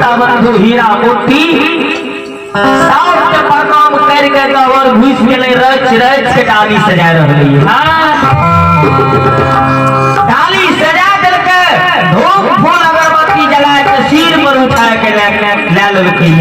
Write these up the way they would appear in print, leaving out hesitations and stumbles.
श्रोता बंधु हीरा मोती साउथ के प्रणाम कर के गवर घुस गेलै, रच रच के डाली सजा रहलै। डाली सजा देलकै, धूप फूल अगरबत्ती जला के सिर पर उठा के ले लेलकै।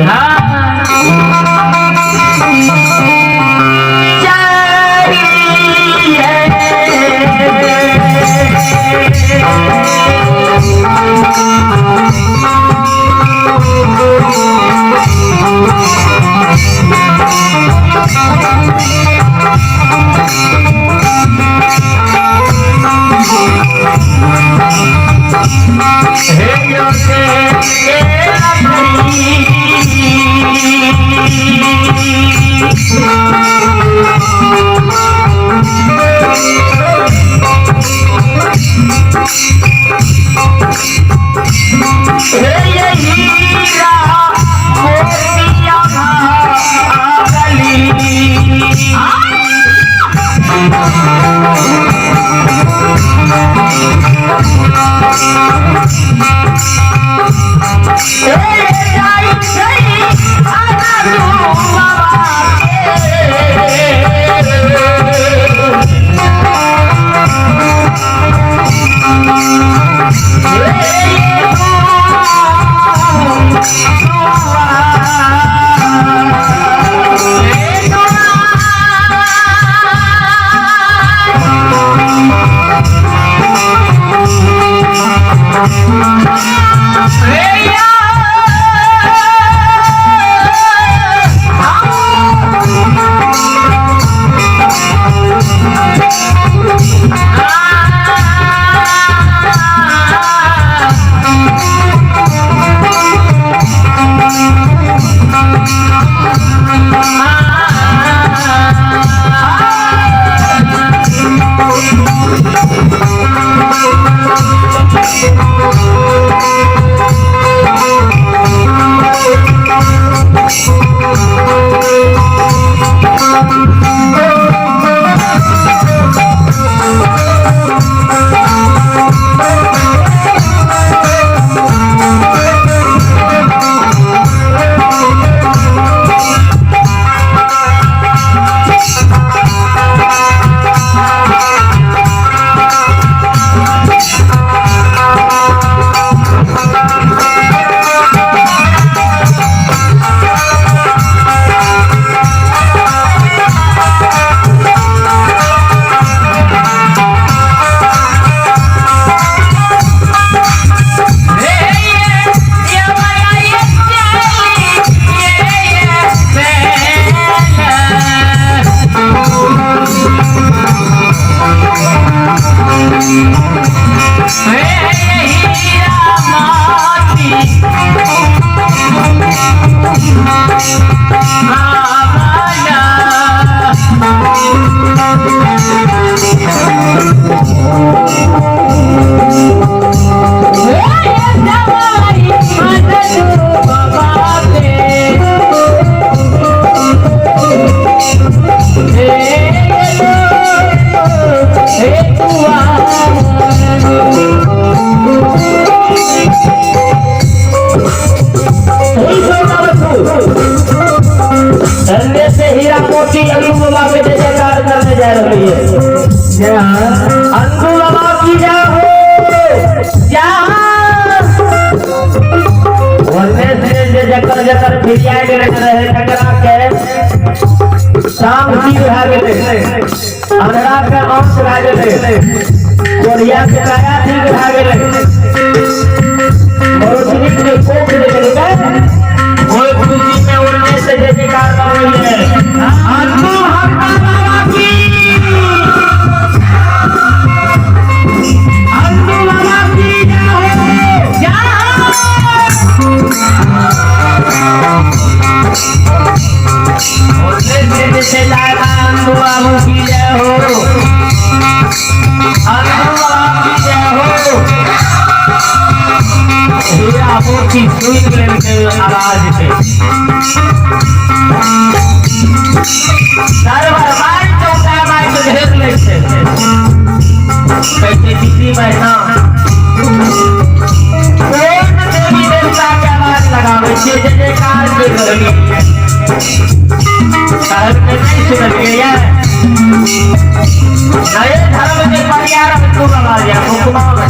नए धर्म के पर्याय तू लगा लिया हुक्मा में।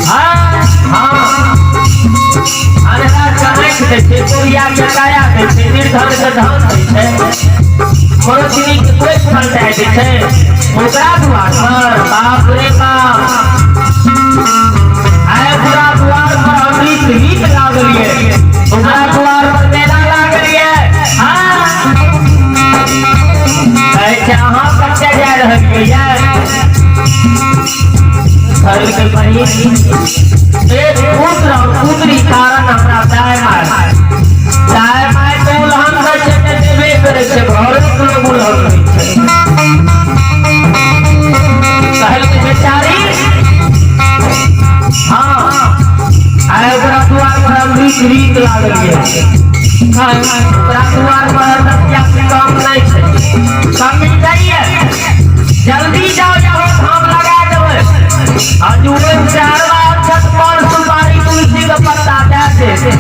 हाँ हाँ, अन्हा कनक दै छै, कोरिया के काया दै छै, निर्धन के धन दै छै, मनुष्य के कोई फल दे दै छै। ओकरा दुआर पर बाप रे बाप, आए ओकरा दुआर पर अमृत गीत लागल ये, ओकरा दुआर पर मेला लागल ये। हाँ, कहै छै अहाँ कतऽ जा रहल छियै? घर के बहिन एक पुत्र और पुत्री कारण हमरा दाय माय, दाय माय तऽ उलहन दै छै तऽ देबे करै छै, घरो के लोग उलहन दै छै। कहलकै बेचारी, हाँ, आइ ओकरा दुआर पर अमृत रीत लागल ये, ओकरा दुआर पर अरदसिया के काम नहि छै, कमी नहि ये, जल्दी जाओ जाओ धाम लगा देबै। हजूर चार बार छत पर सुपारी तुलसी के पत्ता दे दे।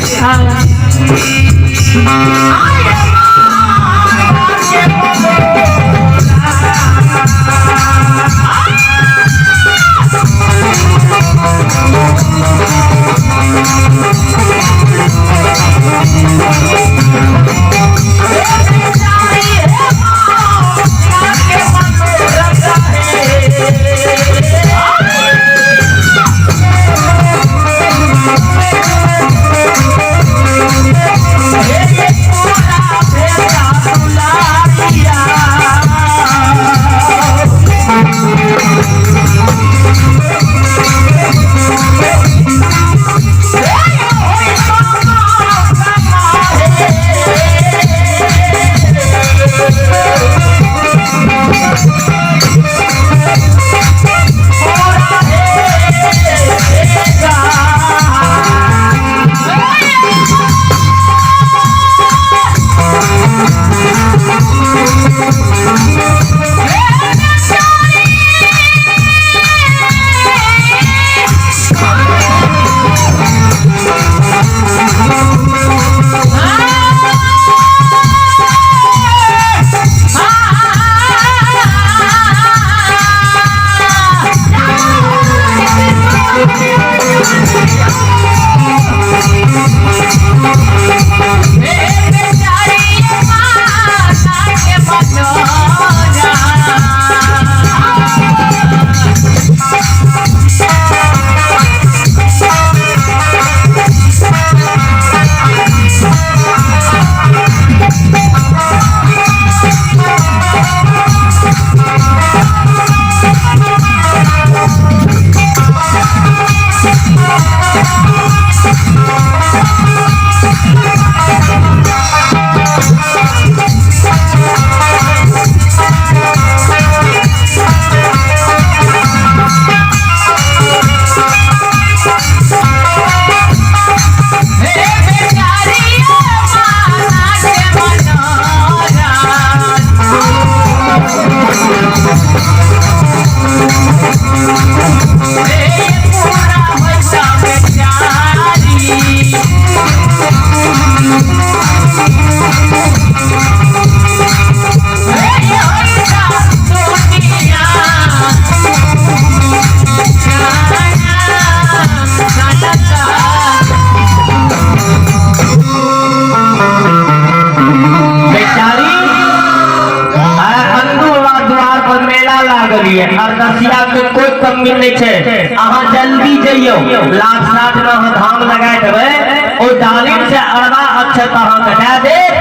अरदसिया के कोई कमी नहीं छै, अहाँ जल्दी जइयो, लाख साठ में अहाँ धाम लगा देबै, ओ डालिम से अरबा अक्षत अहाँ के दए देत,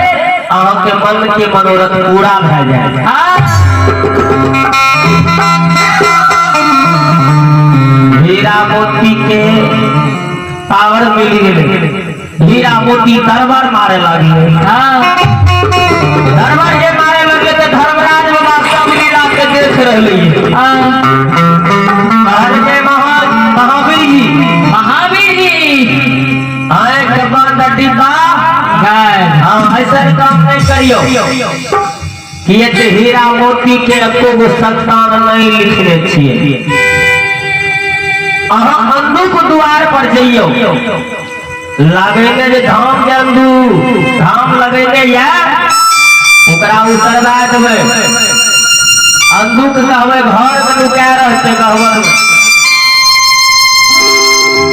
अहाँ के मन के मनोरथ पूरा भए जायत। हीरा मोती के पावर मिल गेलै, हीरा मोती दरबार मारे लगलै। दरबार जे मारे लगलै तऽ धर्मराज बाबा सब लीला के देख रहलै। महावीर जी, महावीर जी आए के बंद डिब्बा हाँ, ऐसा काम नहीं करियो कि ये हीरा मोती के एको गो संतान नहीं लिखने छियै। अहाँ अंधू के द्वार पर जइयो, लगेने जे धाम के अंधू धाम लगेने या ओकरा उतरवा देबै। अंधू के कहबै घर में नुका रहते गहबर में।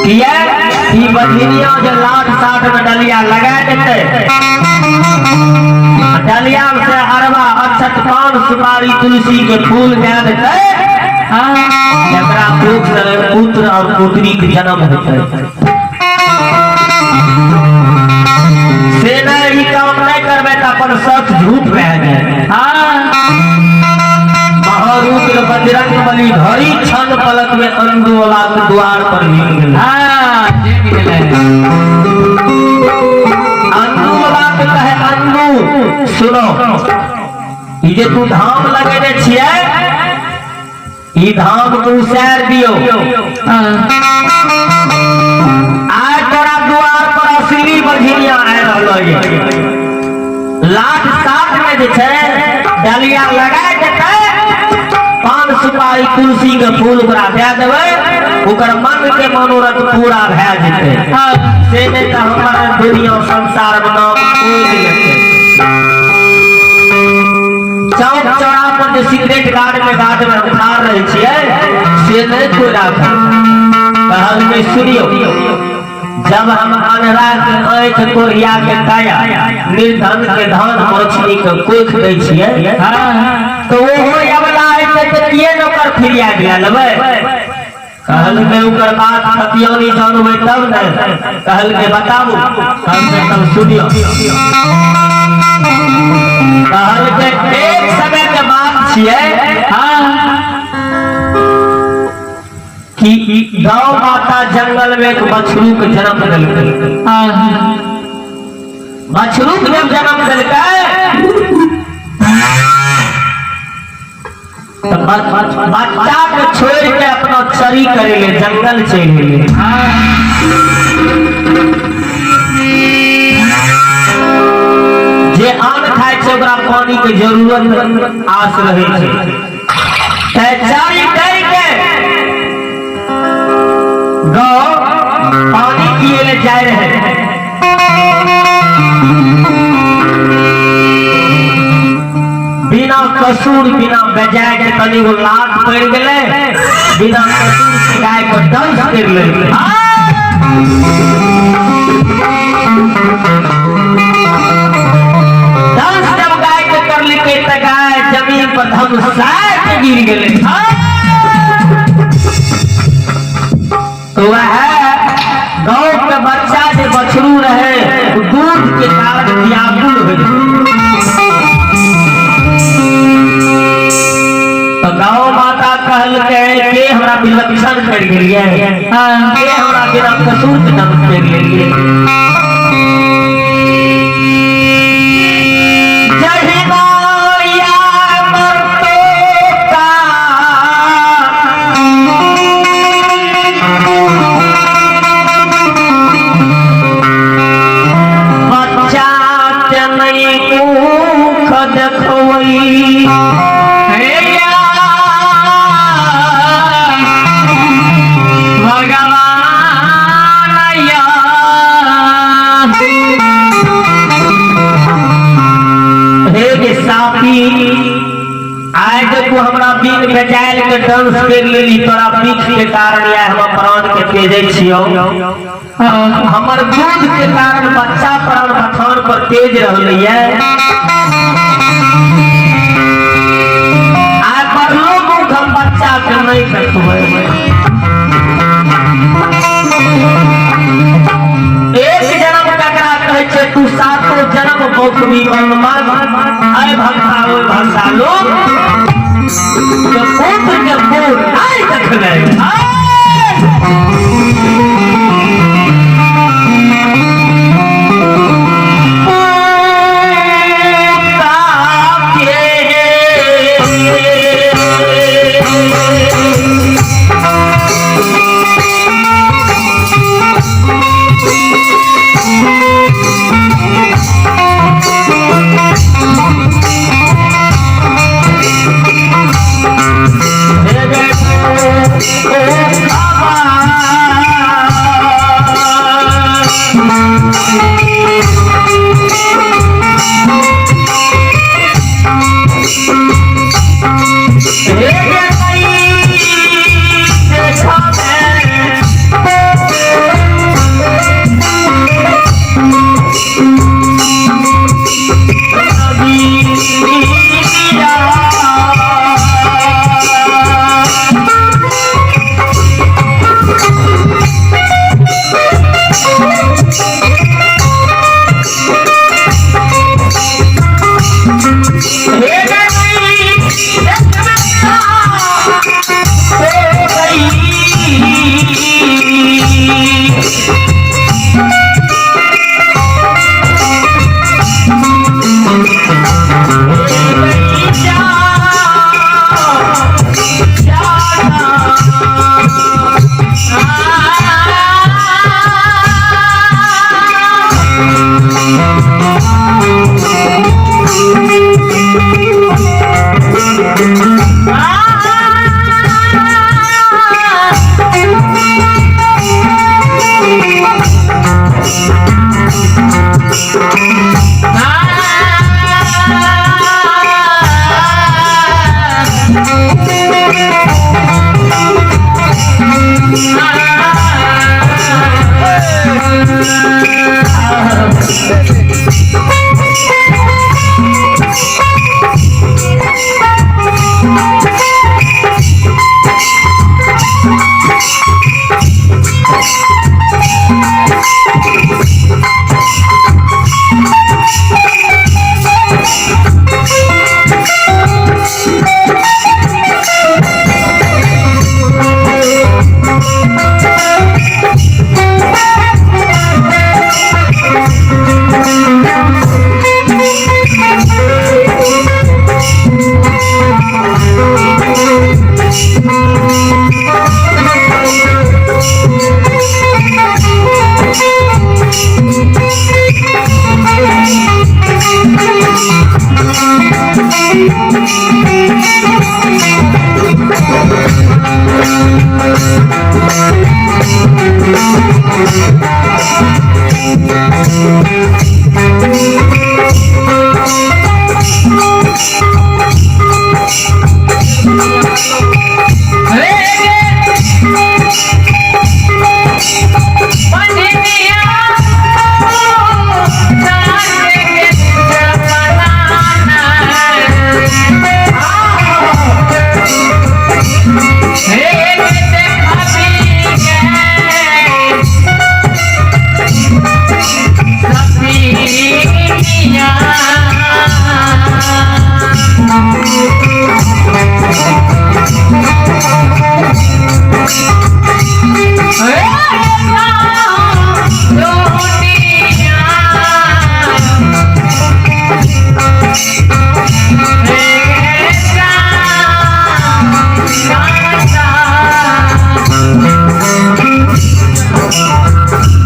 किया ई बधिनिया जे लाठ साठ में डलिया लगा देते, डलिया से अरवा अक्षत पान सुपारी तुलसी के फूल दे देते, जकरा कोख से पुत्र और पुत्री के जन्म होते। से नहीं ई काम नहीं करबै तऽ अपन सच झूठ भए जाए। महारुद्र बजरंग बली घड़ी क्षण पलक में अंधू वाला के द्वार पर हिल गेलै। अंधू वाला के कहे अंधू सुनो, ई जे तू धाम लगेने छियै ई धाम के उसार दियो। आइ तोरा द्वार पर असली बधिनिया आइ रहलो ये। लाख सात में जे छै डलिया लगा देतै, पान सुपारी तुलसी के फूल ओकरा दए देबै, ओकर मन के मनोरथ पूरा भए जेतै। से नहि तऽ हमर दुनिया संसार में नाम कोई नहि लेतै। चौक चौरा पर जे सिगरेट गार्ड में हम ठाढ़ रहै छियै से नहि कोई राखत। कहलकै सुनियो, जब हम अनहरा के आँखि कोढ़िया के काया निर्धन के धन मछली के कोख दै छियै तो ओहो अबला हेतै तऽ किए ने ओकर फिरिया दिया लेबै। कहलकै ओकर बात खतियानी जानबै तब ने। कहलकै बताबू। कहलकै तब सुनियो। कहलकै एक समय के बात छियै कि गौ माता जंगल में एक बछरू के जन्म देलकै। बछरू के जब जन्म देलकै तो बच्चा के छोड़ के अपना चरी करे ले जंगल चलि गेलै। जे अन्न खाय छै ओकरा पानी के जरूरत आस रहै छै। तै चरी करके गौ पानी पिए ले जाय रहे। बिना कसूर बिना बजाय के तनी गो लात पड़ गेलै, बिना कसूर के गाय को दंश कर लेलकै। दंश जब गाय के कर लेलकै तऽ गाय जमीन पर धमसाय के गिर गेलै। तो वह गौ के बच्चा जे बछरू रहे दूध के कारण व्याकुल हो गेलै। तो गौ माता कहलकै के हमरा विलक्षण कर गेलियै, के हमरा बिना कसूर के दम कर लेलियै। जहिना या मरतो का बच्चा के नहीं मुख देखबै, हे या भगवान या। हे गे साथी, आइ देखू हमरा बिन बेजायल के डांस कर लेली, तोरा पीठ के कारण या हम प्राण के तेजै छियौ। हमर दूध के कारण बच्चा प्राण बथान पर तेज रहलैये। आइ पढ़लो मुख हम बच्चा के नहीं देखबै। एक जन्म ककरा कहै छै तू सातो जन्म बौखबी मर आय भक्ता ओय भक्ता लोग के पुत्र के पुत्र आइ देखबै।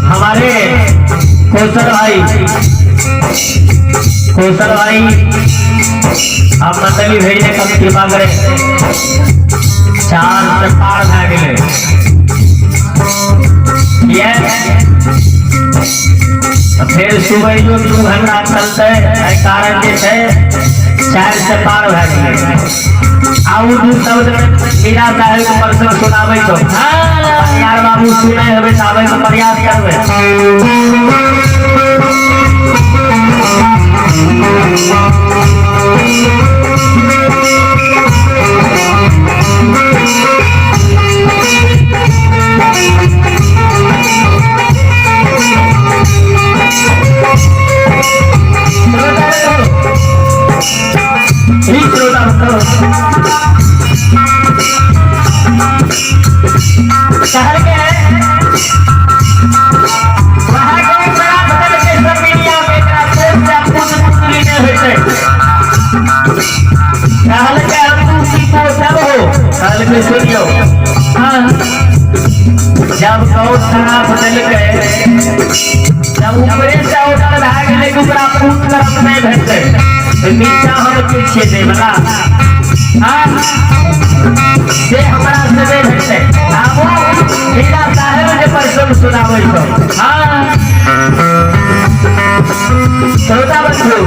हमारे कौशल भाई, कौशल भाई आप मंडली भेजने कम कृपा करें। 4 से पार भए गेलै। फिर सुबह जो 2 घंटा चलते, एहि कारण जे छै 4 से पार भए गेलै। आ ओ 2 शब्द मीरा साहेब के प्रसंग सुनाबै छौ। यार बाबू सुनै हेबै तऽ आबै के प्रयास करबै। शहर के वह कोई बड़ा बदल के सब दुनिया में एकरा कोन से पुत्र पुत्री नहीं होय छै। कहल के हम की को सब हो, कहल के सुनियो। हाँ, जब गौ शराब बदल के जब ऊपरे से ऑर्डर भए गेलै कि ओकरा पुत्र नहीं भेटतै, तऽ नीचा हम के छियै दै बला। हाँ, से हमरा से नहीं भेटतै। आबो हीरा साहेब जे प्रसंग सुनाबै छौ। हाँ, श्रोता बंधु,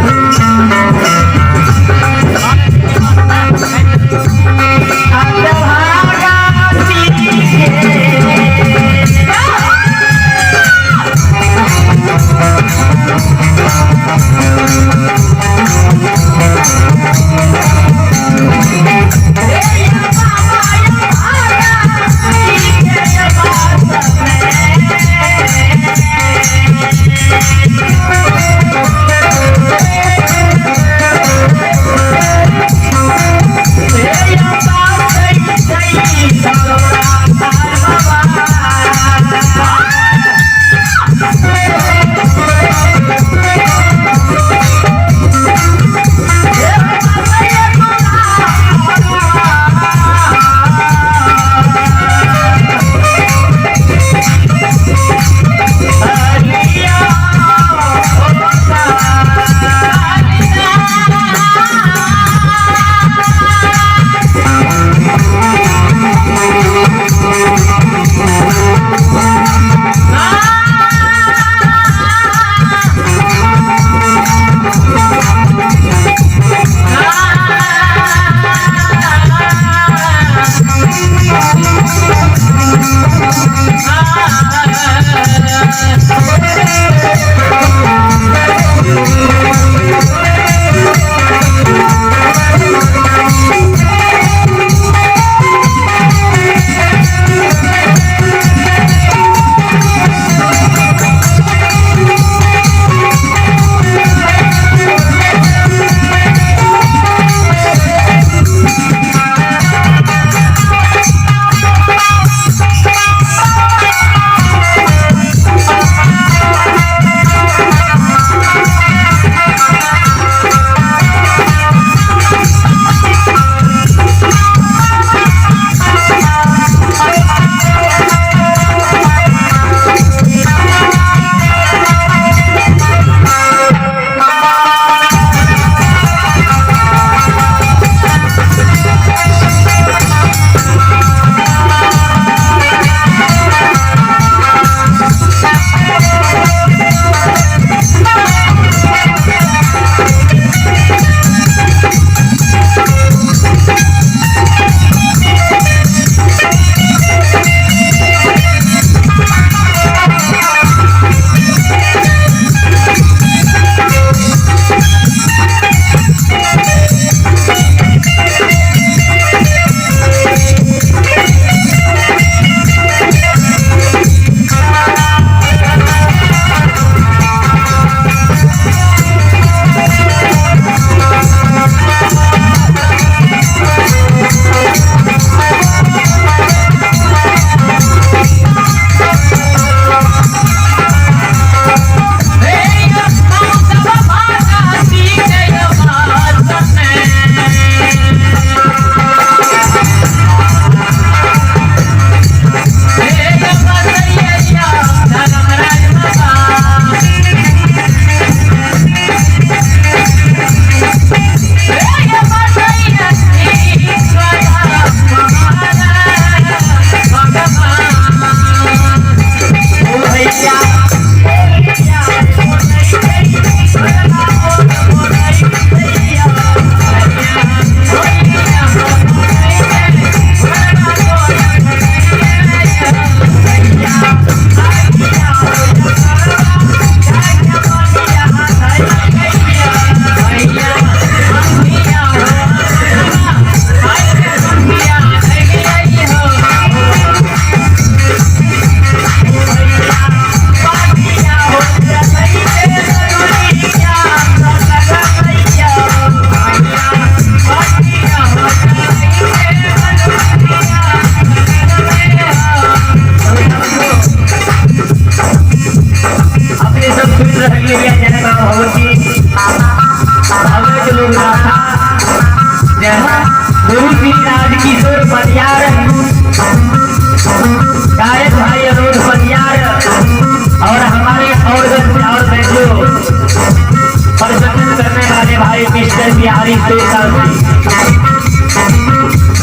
बिहारी सुरदास जी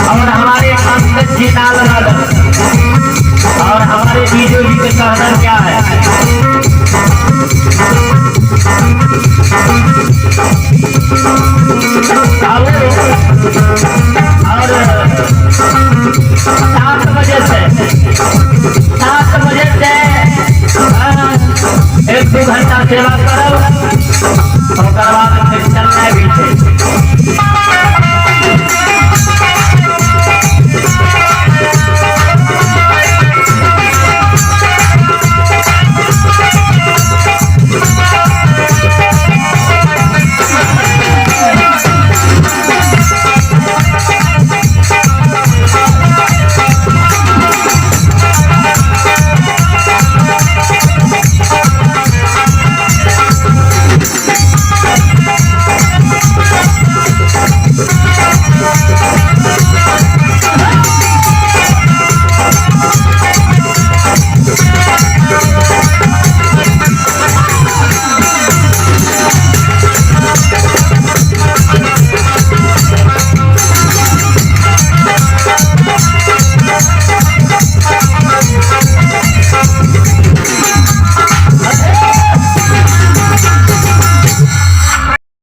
और हमारे पंकज जी नाल और हमारे बीजो जी के कहना क्या है। और 7 बजे से 7 बजे से 1-2 घंटा सेवा करब, ओकर बाद फिर चलना भी छै।